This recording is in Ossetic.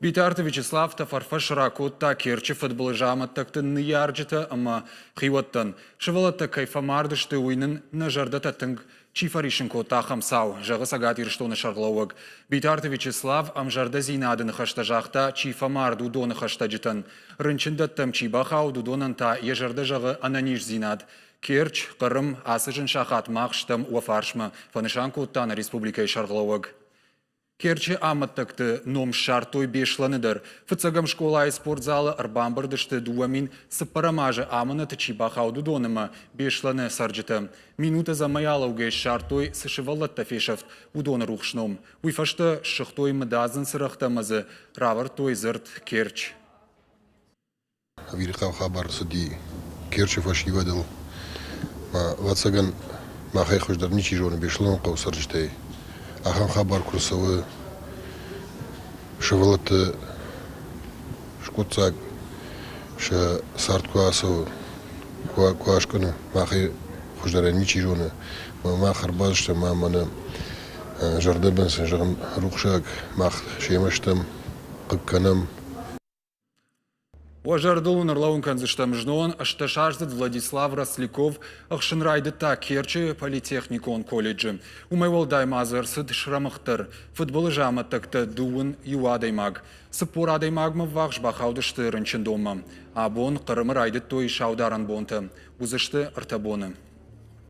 Битарты Вячеслав тӕфӕрфӕс ракодта Керчы фыдбылызы амӕттӕгты ныййарджытӕ ӕмӕ хиуӕттӕн. Сывӕллӕттӕ кӕй фӕмард сты, уый нын нӕ зӕрдӕтӕ тынг чи фӕриссын кодта, ахӕм цау, зӕгъы Цӕгат Ирыстоны сӕргълӕууӕг. Битарты Вячеслав ӕмзӕрдӕдзинады ныхӕстӕ загъта, чи фӕмард, уыдоны хӕстӕджытӕн. Рынчындӕттӕм чи бахауд, уыдонӕн та йӕ зӕрдӕ зӕгъы ӕнӕниздзинад. Керчь, Хъырым, ацы зын сахат мах стӕм уӕ фарсмӕ, фӕнысан кодта нӕ республикӕйы сӕргълӕууӕг. Керчы амӕттӕгты ном ссардтой Беслӕны дӕр. Фыццӕгӕм скъолайы спортзалы ӕрбамбырд сты 2004 азы амынӕты чи бахауд, уыдон ӕмӕ Беслӕны цӕрджытӕ. Минут ӕдзӕмӕй алӕугӕ ссардтой, цы сывӕллӕттӕ фесӕфт, уыдоны рухс ном. Уый фӕстӕ ссыгътой мыдадзын цырӕгътӕ ӕмӕ дзы равӕрдтой дзырд Керчь. Ӕвирхъау хабар цыди Керчы фӕсивӕдыл. Ӕвӕццӕгӕн, махӕй хуыздӕр ничи зоны Беслӕны хъӕуы цӕрджытӕй. Ахӕм хабар куы рцӕуы, сывӕллӕтты скъуыддзаг сӕ цард куы ацӕуы, куы аскъуыны, махӕй хуыздӕрӕй ничи зоны. Мах ӕрбацыдыстӕм ӕмӕ нӕ зӕрдӕбын сын зӕгъӕм рухсаг, мах семӕ стӕм, хъыг кӕнӕм. Уӕ зӕрдыл уын ӕрлӕууын кӕндзыстӕм, знон ӕстдӕсаздзыд Владислав Росляков ӕхсын райдыдта Керчы политехникон колледжы. Уымӕй уӕлдай ма дзы ӕрцыд срӕмыгъд дӕр. Фыдбылызы амӕттӕгтӕ дыууын иу адӕймаг. 40 адӕймагмӕ ввахс бахаудысты рынчындонмӕ. Абон Хъырымы райдыдтой саударӕн бонтӕ. Уыдзысты ӕртӕ боны.